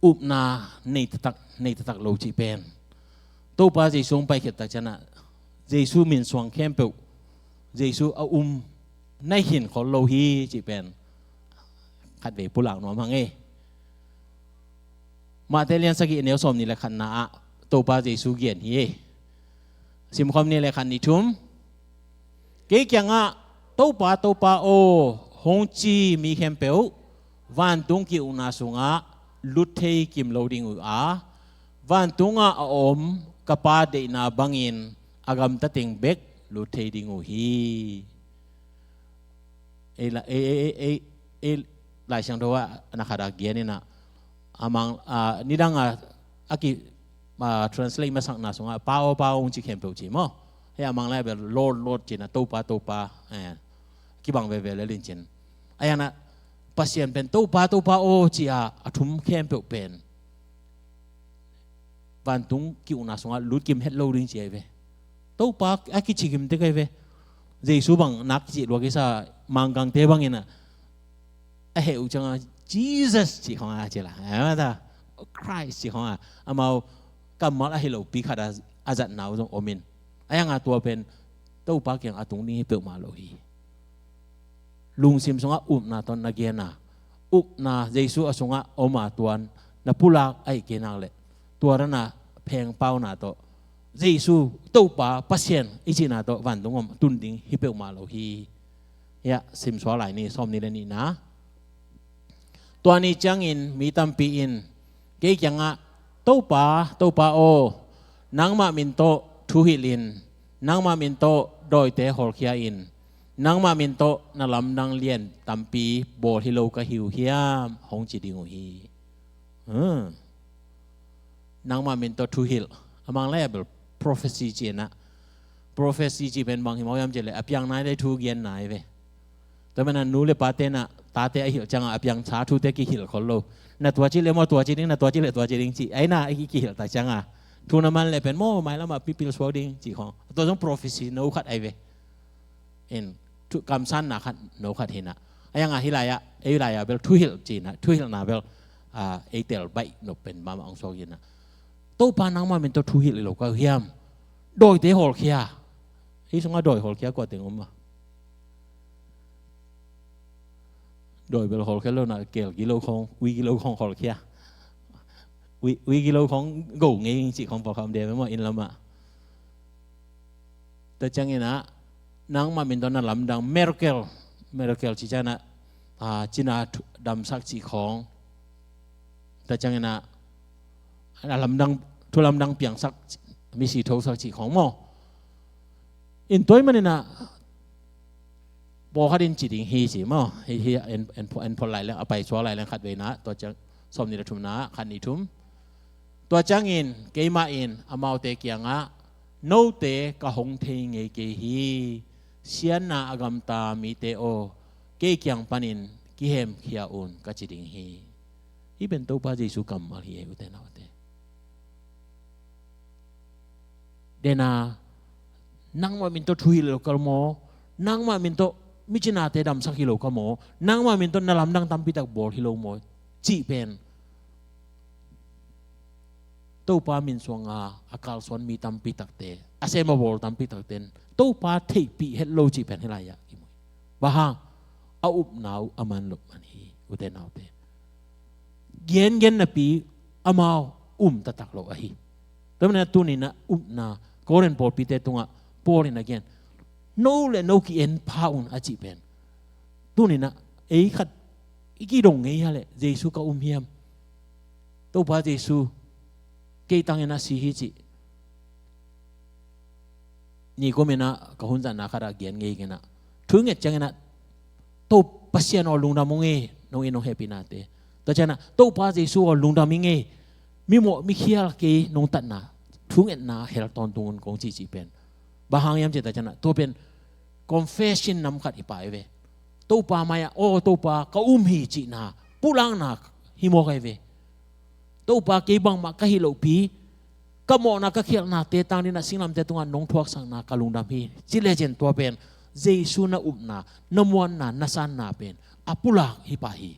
upna nei taktak, nei taktak lo cih pen, Topa Jesu hong paikhiat tak cianah Jesu min suang khempeuh, Jesu a um na hin khol lo hi cih pen khatvei pulak nuam hang e. Mate lian sagih neu sawm nih le khatna ah Topa Jesu gen hi e. Simkhawm ni le khat nih thum. Kei kiangah Topa, Topa aw, hong ci mi khempeuh vantung ki-ukna sungah lut thei kim lo ding uh a, vantungah a om ka Pa deihna bangin a gamtateng bek lut thei ding uh hi. Ei la, ei, ei, ei, ei, ei, Lai Siangtho ah na khat a gen inah, a mang, a, nidang a, a ki, a, translate masakna sungah Pa aw, Pa aw hong ci khempeuh ci maw. Hei a mang lai bel Lord, Lord ci inah, Topa, Topa, eh, kibang veve le lincin. A ianah Pasian pen Topa, Topa aw ci a, a thum khempeuh pen vantung ki-ukna sungah lut kim het lo ding ci ahi ve. Topa a kici kim tek ahi ve. Jesu bang nak kici lua kisa, manggangte bangin a, a heh uh cianga Jesus ci khong a ci la, a, ta, Christ ci khong a, amau kammal ahi lopi khat a, a zatna uh zong om in. A ianga tua pen Topa kiang a tung ding hi peuhmah lo hi. Lungsim sungah upna tawh na gen a, upna Jesu a sungah om a, tuan na pulak ahih kei nak leh tua dana phengpauna tawh Jesu Topa Pasian i cihna tawh vantung om tun ding hi peuhmah lo hi. Hiah simsuak lai ni, sawm ni le nihna. Tua ni ciangin mi tampi in kei kiangah, Topa, Topa aw, nangmah min tawh thuhilh in, nangmah min tawh dawite hawlkhia in, nangmah min tawh na lamdang lian tampi bawl hi lo ka hi uh hiam, hong ci ding uh hi. Hmm. Nangmah min tawh thuhilh. A mang lai a bel prophecy ci inah. Prophecy ci pen bang hi mawk hiam cih leh a piang nai le thu gen nai ve. Tua manin a nu le pate inah tate a hilh ciangah a piangsa thute kihilh khol lo. Na tua ci le maw tua ci ding, na tua ci le tua ci ding ci. Aina a kihilh tak ciangah thu na man le pen maw mailamah pipil suak ding ci khong. Tua zong prophecy no khat ahi ve. In thu kamsanna khat no khat hinah. A iangah hih lai-ah, ei lai-ah bel thuhilh cinah, thuhilhna bel, a, ei tel baih nop pen mahmah hong suak hinah. Topa nangmah min tawh thuhilh hi lo ka uh hiam? Dawite hawlkhia. Hih sungah dawi hawlkhia kua teng om a? Dawi bel hawlkhia lo na, kel gilo khong, ui gilo khong hawlkhia. Ui, ui gilo khong go ngei cih khong pawlkhat om de mah inn lamah. Tua cianginah nangmah min tawh na lamdang miracle, miracle cih cianah, a, cina thu, damsak cih khong. Tua cianginah a lamdang, thu lamdang piangsak, misi thosak cih khong maw? In tua ahih maninah pawlkhat in ci ding hi ci maw? Hi, hi, en, en, en phot lai leng, a paisuak lai leng khat vei nah, tua ciang sawm nih le thum nah, khat nih thum. Tua ciangin keimah in amaute kiangah, note ka hong thei ngei kei hi. siatna a gamta mite aw, kei kiang panin kihemkhia un ka ci ding hi. Hih pen Topa Jesu kammal hi e, ute naute. Dena, nangmah min tawh thu hilh lo ka maw, nangmah min tawh micinate damsak hi lo ka maw, nangmah min tawh na lamdang tampitak bawl hi lo maw, cih pen Topa min suanga a kalsuan mi tampitakte, a sem a bawl tampitakte in Topa theihpih het lo cih pen hih lai-ah kimu hi. Bang hang, a upna uh a man loh man hi, ute naute. Gengen napi amau um taktak lo ahi. Tua manin ah tuni-in ah upna, Korin pawlpite tungah Paul in a gen, no le no ki-en pha un a cih pen, tuni-in ah ei khat i kidong ngei hi a leh, Jesu ka um hiam, Topa Jesu kei tangin a si hi cih. Nikum in ah ka hun zatna khatah gen ngei ing ah, thu nget ciangin ah, To Pasian aw, lungdam ung e, nong in nong hehpihnate. Tua ciangin ah, Topa Jesu aw, lungdam ing e, mimawh mikhial kei nong tatna, thu ngetna hel tawntung un, kong cihcih pen. Bang hang hiam cih, tua ciangin ah, tua pen confession nam khat hi pah hi ve. Topa mai-ah, aw Topa, ka um hi cihna, pulakna hi mawk ahi ve. Topa, kei bangmah ka hih lohpi, ka mawhna ka khialhnate tang dingin ah singlamteh tungah nong thuaksakna ka lungdam hi, ci lecin tua pen Jesu na upna, na muanna, na sanna pen a pulak hi pah hi.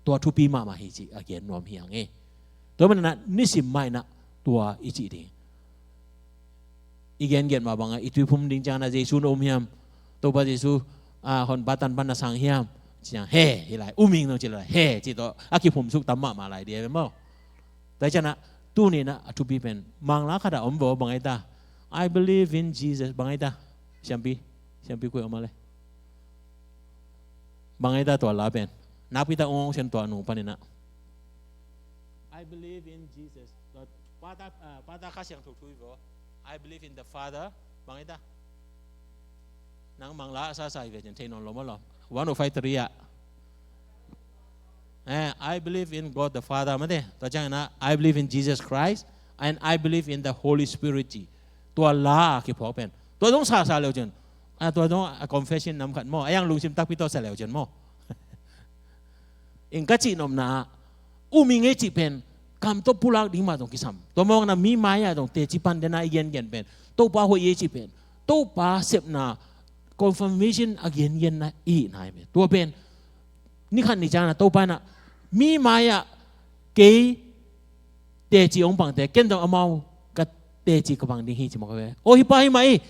Tua thupi mahmah hi cih a gen nuam hi hang e. Tua manin ah nisim mah in ah tua i cih ding. I gengen mah bangin i tuiphum ding ciangin ah, Jesu na um hiam, Topa Jesu, ah, Honpa Tanpa na sang hiam, ci ciang, he, hi lai, um ing nong ci lai, he, ci tawh a kiphumsuk tam mahmah lai ding e maw. Tua ciangin ah, tuni-in ah a thupi pen, Mangla khatah om ve, bang ai ta, I believe in Jesus, bang ai ta, siampi, siampi koi om a le, bang ai ta tua la pen, nakpi tak ong ong sian tua nung panin ah, I believe in Jesus. Tua Pa ta, ah, Pa ta Kha Siangtho thu hi ve. I believe in the Father. Bang ai ta. Nang Mangla a sasa hi ve cin thei nawn lo maw lo. One oh five three ah, eh, I believe in God the Father mate. Tua ciangin ah, I believe in Jesus Christ and I believe in the Holy Spirit ci. Tua la a kiphawk pen, tua zong sasa leu cin. Ah, tua zong a confession nam khat maw, a yang lungsim takpi tawh sa leu cin maw. Ing, ka cihnopna ah, um ing e cih pen kam tawh pulak ding mah zong kisam. Tua mawkna mi mai-ah zong teci pan dena i gengen pen, Topa hoih e cih pen, Topa sepna, confirmation a gengenna i hihna hi ve. Tua pen ni khat ni ciangin ah Topa in ah, mi mai-ah kei teci hong pangte, ken zong amau ka teci ka pang ding hi, ci mawk hi ve. Aw, hi pa hi mah hi,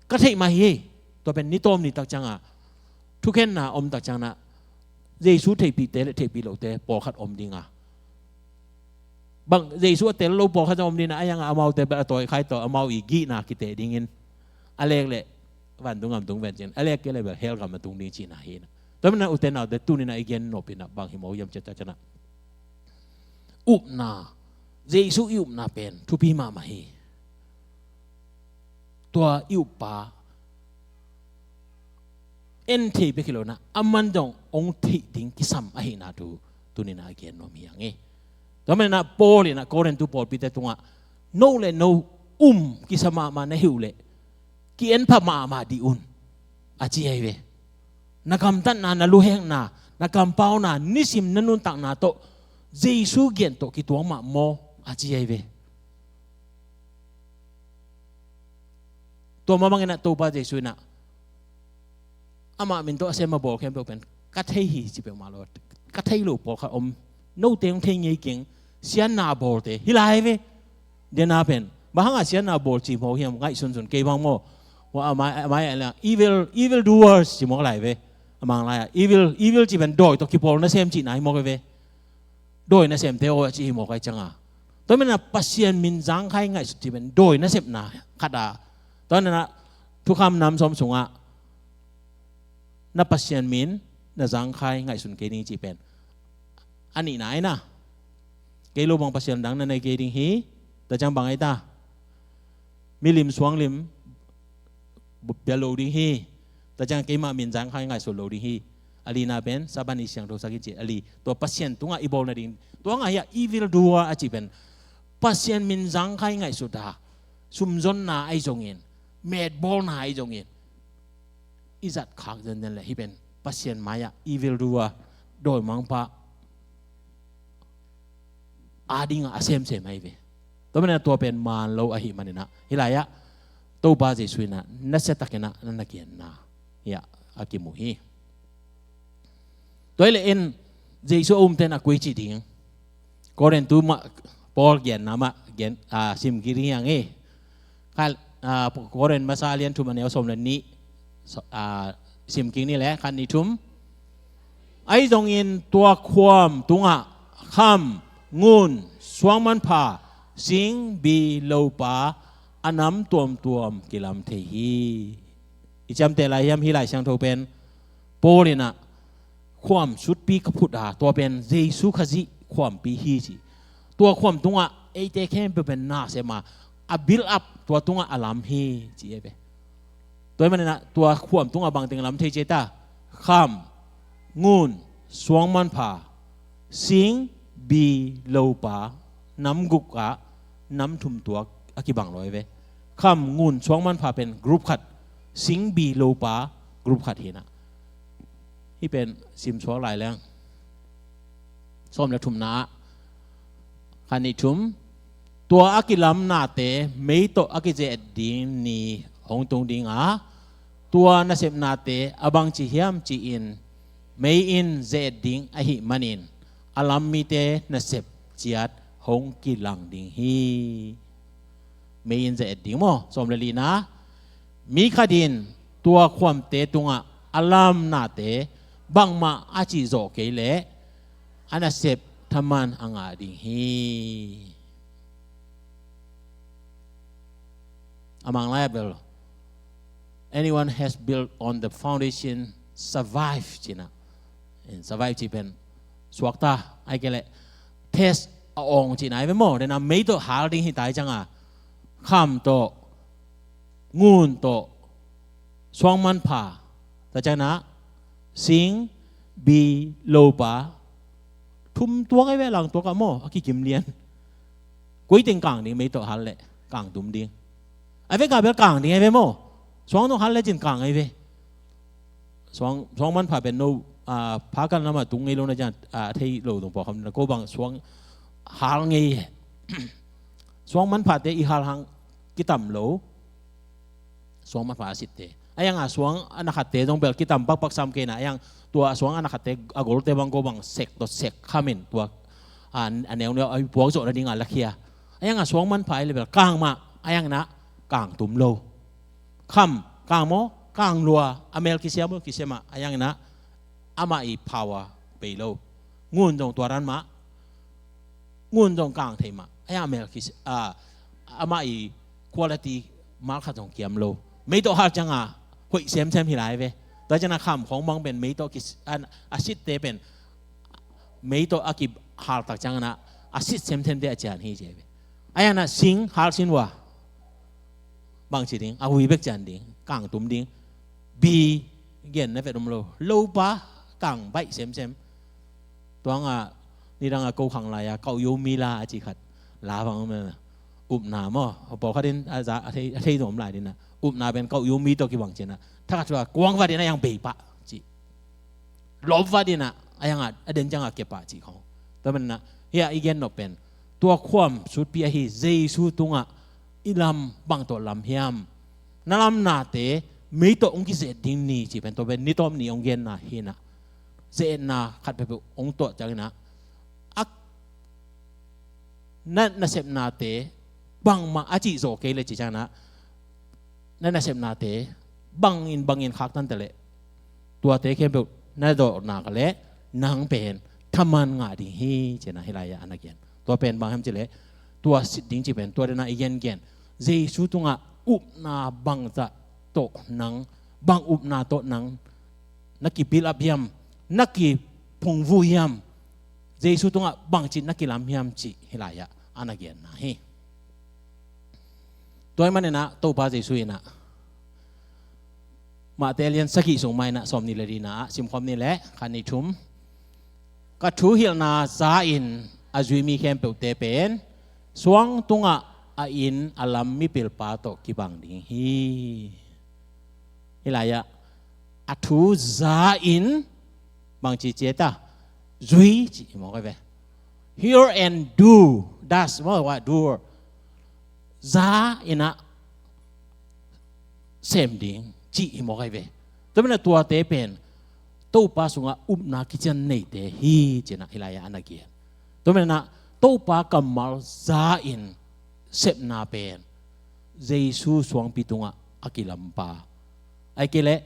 ka theih mah hi. Tua pen ni tawm ni tak ciangin ah, thukhenna om tak ciangin ah, Jesu theihpihte le theihpih lohte pawlkhat om ding a, bang Jesu a tel lo pawlkhat zong om ding a, a yang a amaute bel a tawi khai tawh amau i gihna kiteh dingin, a lek leh vantung gam tung ven cin, a lek kei leh bel hell gam a tung ding cihna hi na. Tua manin ah ute naute, tuni-in ah i gen nop in ah bang hi mawk hiam cih tak ciangin ah, upna, Jesu i upna pen thupi mahmah hi. Tua i uppa en thei bek hi lo-in ah, aman zong hong theih ding kisam ahihna thu tuni-in ah a gen nuam hi hang e. Tua manin ah Paul in ah Korintu pawlpite tungah, no le no um kisa mahmah na hi uh leh, ki-en pha mahmah dih un, a ci ahi ve. Na gamtatna, na luhekna, na kampauna, nisim na nuntakna tawh Jesu gen tawh kituak mah maw, a ci ahi ve. Tua mah bangin ah Topa Jesu in ah, amah min tawh a sem a bawl khempeuh pen ka thei hi, ci peuhmah lo. Ka thei lo pawlkhat om, note hong thei ngei keng, siatna a bawlte hi lai ve. Dena pen, bang hang a siatna a bawl ci mawk hiam, ngaihsunsun kei bang maw. Wa, a mai, a mai a leng, evil, evil doers ci mawk lai ve. A Mang lai-ah evil, evil ci pen dawi tawh kipawl nasem cihna hi mawk hi ve. Dawi nasemte aw, a ci hi mawk ahih ciangin. Tua manin ah Pasian min zangkhai ngaihsut cih pen dawi nasepna khat a. Tua manin ah Thukham nam sawm sungah na Pasian min na zangkhai ngaihsun kei ni cih pen a nihna ahi na. Kei lo bang Pasian dang na nei kei ding hi, tua ciang bang ahi ta. Milim suanglim bia lo ding hi. Tua ciang keimah min zangkhai ngaihsut lo ding hi. A lina pen Sabbath ni siangthosak in ci. A li, tua Pasian tungah i bawl nading. Tua ngah hi a, evil doer a cih pen Pasian min zangkhai ngaihsut a, sumzonna ahi zongin, metbawlna ahi zongin, i zat khak zenzen leh hih pen Pasian mai-ah evil doer, dawimangpa adingah a semsem ahi ve. Tua manin ah tua pen maan lo ahih manin ah hih lai-ah Topa Jesu in ah nasiatakin ah na na genna hi-ah a kimu hi. Tua hi leh en Jesu a umte in a koi cih ding. Korin tu mah Paul genna mah gen, a, sim kik ding hi hang e. Kha, a, Korin masa lian thum a neu sawm le nih, so, a, sim kik ni leh khat nih thum. Ahi zongin tua khuam tungah kham, ngun, suang manpha, sing, bi, lopa, a nam tuamtuam kilam thei hi. I ciamteh lai hiam hih Lai Siangtho pen Paul in ah khuam sutpi ka phut a, tua pen Jesu Khazih khuampi hi ci. Tua khuam tungah eite khempeuh pen na sem a, a build up tua tungah a lam hi ci e ve. Tua hi manin ah tua khuam tungah bangteng lam thei ci e ta? Kham, ngun, suang manpha, sing, bi, lopa, nam guk ah nam thum tuak a kibang lo hi ve. Kham, ngun, suang manpha pen group khat, sing, bi, lopa group khat hi na. Hih pen sim suak lai leng sawm le thumna ah, khat nih thum, tua a kilamnate mei tawh a kizeh-et ding ni hong tung ding a, tua nasepnate a bangci hiam ci-in mei in zeh-et ding ahih manin a lam mite nasep ciat hong kilang ding hi. Mei in zeh-et ding maw? Sawm le lina, mi khat in tua khuamte tungah a lamnate bangmah a cihzawh kei leh a nasep thaman a ngah ding hi. A Mang lai-ah bel, anyone has built on the foundation survive ci na. Survive ci pen suakta, ahih kei leh test a awng cihna hi ve maw? Dena mei tawh hal ding hi ta hi cianga kham tawh, ngun tawh, suang manpha, ta ciangin ah sing, bi, lopa thum tuak ahi ve, lang tuak ah maw, a kikim lian. Koi teng kang ding mei tawh hal leh? Kang tum ding. A ve ka bel kang ding ahi ve maw? Suang tawh hal leh cin kang ahi ve. Suang, suang manpha pen no, a, phakan lamah tung ngei lo na ciang, a, thei lo dong pawlkham na ko bang suang hal ngei he. Suang manphate i hal hang kitam lo. Suang manpha a sitte. A ianga suang a na khatte zong bel kitam pakpak sam kei na. A iang tua suang a na khatte a golte bang ko bang sek tawh sek khamin tua, a, a neuneu a puak zawh nadinga lakhia. A ianga suang manpha i le bel kang mah. A iang na kang tum lo. Kham, kang maw? Kang lua, a mel kisia maw, kisia mah, a iang in ah amah i power bei lo. Ngun zong tua dan mah, ngun zong kang thei mah, a iang a mel kisia, a, amah i quality mal khat zong kiam lo. Mei tawh hal cianga hoih semsem hi lai ve. Tua cianga kham khong bang pen mei tawh kis-, a, a sitte pen mei tawh a kihal tak ciangin ah a sit semsemte a cian hi ci ve. A iang in ah sing hal sin ua. Bangci ding, a hui bek cian ding, kang tum ding. Bi gen na vet um lo. Lopa kang baih semsem. Tuanga nidanga ko khang lai-a, kauh yo mi la a ci khat. La bang um na. Upna maw. Pawlkhat in a za, a thei, a thei zom lai dina. Upna ben kauh yo mi tawh kibang cina. Thakhat tua kuang va dina yang bei pah ci. Lop va dina, a iang a, a den cianga kepah ci khong. Tua manina, hia i gen nop pen. Tua khuam sutpi ahi Jesu tungah i lam bang tawh lam hiam. Na lamnate mei tawh hong kizet ding ni ci pen tua pen ni tawm ni hong genna hi na. Zetna khat peuhpeuh hong tuah ciangin ah a na, nasepnate bangmah a cihzawh kei le ci ciangin ah na, nasepnate bangin bangin khaktan ta leh tuate khempeuh na dawhnak leh nang pen thaman ngah ding hi cina hi lai-ah a na gen. Tua pen bang hiam ci leh tua sit ding ci pen tua dena i gengen Jesu tungah upna bangzah tawh nang, bang upna tawh nang na ki build up hiam, na kiphungvuh hiam, Jesu tungah bangci na kilam hiam ci hi lai-ah a na genna hi. Tua hi maninah Topa Jesu inah Mate lian sagih sung mah inah sawm ni le lina ah simkhawm ni le khat ni thum. Ka thu hilhna za-in a zui mi khempeuhte pen suang tungah a inn a lam mipilpa tawh kibang ding hi. Hi lai-ah a thu za in bangci ci ta, zui ci hi mawk ai ve. Hear and do, does mawk ai ve, do. Za in a sem ding ci hi mawk ai ve. Tua manin a tuate pen Topa sungah upna kician neite hi ci-in a hih lai-ah a na gen. Tua manin a Topa kammal za in sepna pen Jesu suangpi tungah a kilampa, ahih kei leh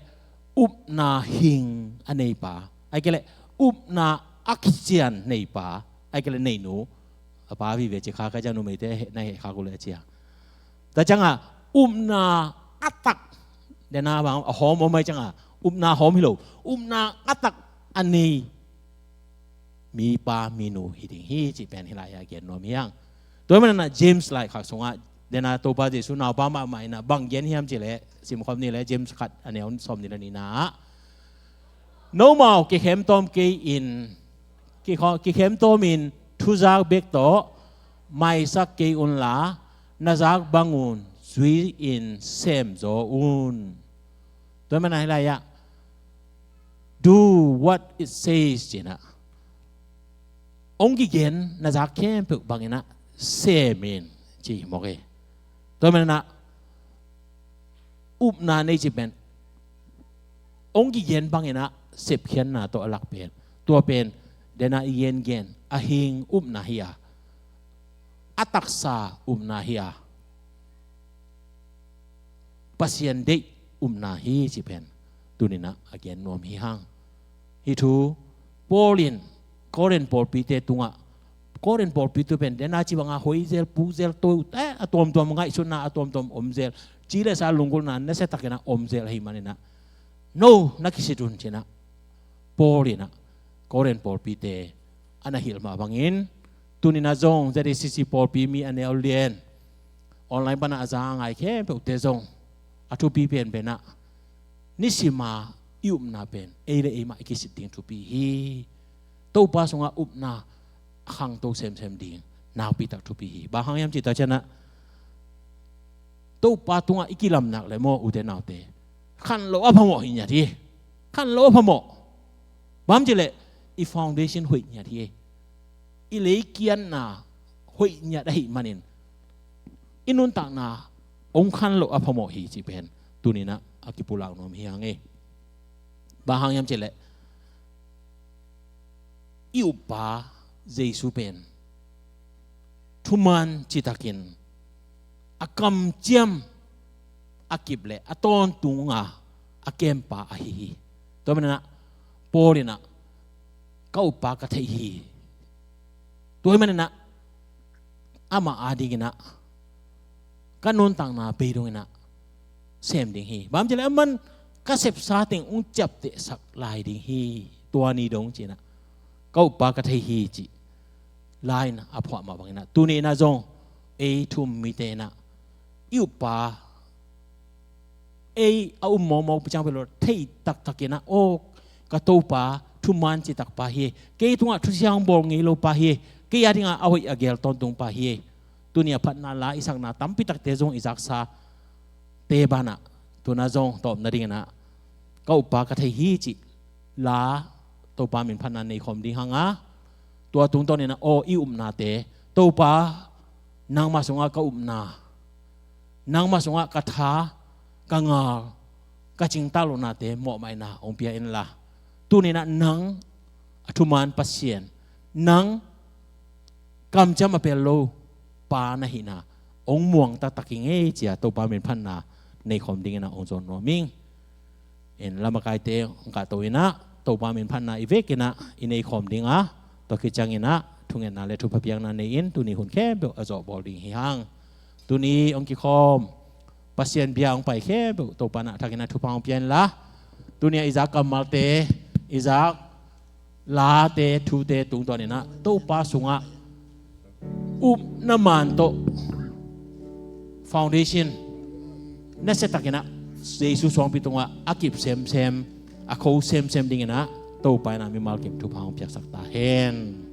upna hing a neipa, ahih kei leh upna a kician neipa, ahih kei leh neinu, a pa vive ci kha ka, ciang numeite na heh khak uh leh a ci a. Tua ciangah upna a tak, dena bang a hawm om ai ciangah, upna hawm hi lo, upna a tak a nei mipa minu hi ding hi cih pen hih lai-ah gen nuam hi hang. Tua manin a James laikhak sungah, dena Topa Jesu naupa mahmah in a bang gen hiam cih leh, simkhawm ni leh, James khat a neu sawmnih le nihna ah, nomau kikhemtawm kei in, kikhaw-, kikhemtawm in thuzak bek tawh maisak kei unla, na zak bangun zui-in semzaw un. Tua manin a hih lai-ah, do what it says ci-in a, hong kigen na zak khempeuh bangin a sem in ci hi mawk hi. Tua manin a upna nei cih pen hong kigen bangin a sepkhiatna tawh a lak pen, tua pen dena i gengen a hing upna hi a, a taksa upna hi a, Pasian deih upna hi cih pen tuni-in a gen nuam hi hang. Hih thu Paul in Korin pawlpite tungah, Korin pawlpi tu pen dena ci banga hoih zel, puk zel, to, eh, a tuamtuam ngaihsutna, a tuamtuam om zel, ci le sa lunggulhna nasiatakin a om zel ahih manin a, no, na kisit un ci-in a Paul in a Korin pawlpite a na hilh mah bangin, tuni-in a zong Z A C C pawlpi mi a neu lian, online pan a za ngai khempeuhte zong a thupi penpen a, nisima i upna pen ei le ei mah i kisit ding thupi hi. Topa sungah upna a khangto semsem ding nakpi tak thupi hi. Bang hang hiam cih tak ciangin a, Topa tungah i kilam nak leh maw, ute naute, khanloh a phamawh hi ngiat hi. Khanloh a phamawh. Bang hang hiam cih leh i foundation hoih ngiat hi. I leikiatna hoih ngiat ahih manin i nuntakna hong khanloh a phamawh hi cih pen tuni-in a kipulak nuam hi hang e. Bang hang hiam cih leh i uppa Jesu pen thuman citakin a kamciam a kip le a tawntunga a kempa ahi hi. Tua manin a Paul in a, ka uppa ka thei hi. Tua ahih manin a amah adingin a ka nuntakna bei dongin a sem ding hi. Bang hang hiam cih leh aman ka sepsa teng hong ciaptehsak lai ding hi. Tua ni dong ci-in a, ka uppa ka thei hi cih la-in a phuah mah bangin a, tuni-in a zong ei thu-um mite in a, i uppa ei a um mawkmawk ciang pen lo, thei taktakin a, aw, ka Topa thuman citak pa hi, kei tungah thusiang bawl ngei lo pa hi, kei adingin a hoih a geel tawntung pa hi. Tuni a phatna la i sakna tampi takte zong i zaksate banah, tu-in a zong tawpna dingin a, ka uppa ka thei hi cih la Topa min phatna nei khawm ding hang a, tua tungtawnin a, aw, i upnate, Topa, nangmah sungah ka upna, nangmah sungah ka tha, ka ngal, ka cingtak lohnate mawhmah in a hong pia inla, tuni-in a nang a thuman Pasian, nang kamciam a pel lo pa na hihna hong muang taktak ing ei ci-a Topa min phatna nei khawm dingin a hong zawn nuam ing. In, lamakaite hong kahto in a, Topa min phatna i vekin a i nei khawm ding a, tua khit ciangin a thungetna le thupha piakna nei-in tuni hun khempeuh a zawhbawl ding hi hang. Tuni hong kikhawm Pasian bia hong pai khempeuh Topa in a thakin a thupha hong pia inla, tuni a i zak kammalte, i zak late, thute tungtawnin a, Topa sungah upna man tawh foundation nasiatakin a, Jesu suangpi tungah a kip semsem, a kho semsem dingin a, Topa in a mimal kim thupha hong piaksak ta hen.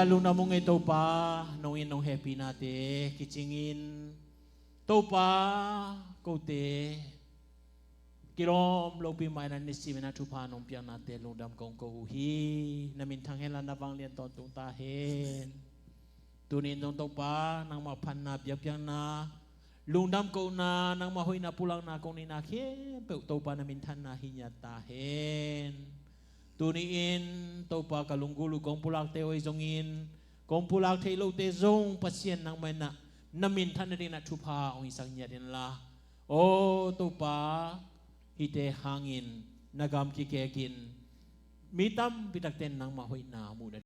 Lungdam ung ei Topa, nong in nong hehpihnate kicingin Topa, kote kilawm lopi mah in a nisim in a thupha nong piaknate lungdam kong ko uh hi. Na minthang hen la, na vanglian tawntung ta hen. Tuni in zong Topa, nangmah phatna biakpiakna, lungdam kohna, nangmah hoihna pulakna kong neihna khempeuh Topa na minthanna hi ngiat ta hen. Tuni in Topa, ka lunggulh uh kong pulakte awi zongin, kong pulak thei lote zong Pasian nangmah in ah na minthan nadingin ah thupha hong hisak ngiat inla, aw Topa, hihte hangin na gam kikekin mi tampi takte in nangmah hoihna muh na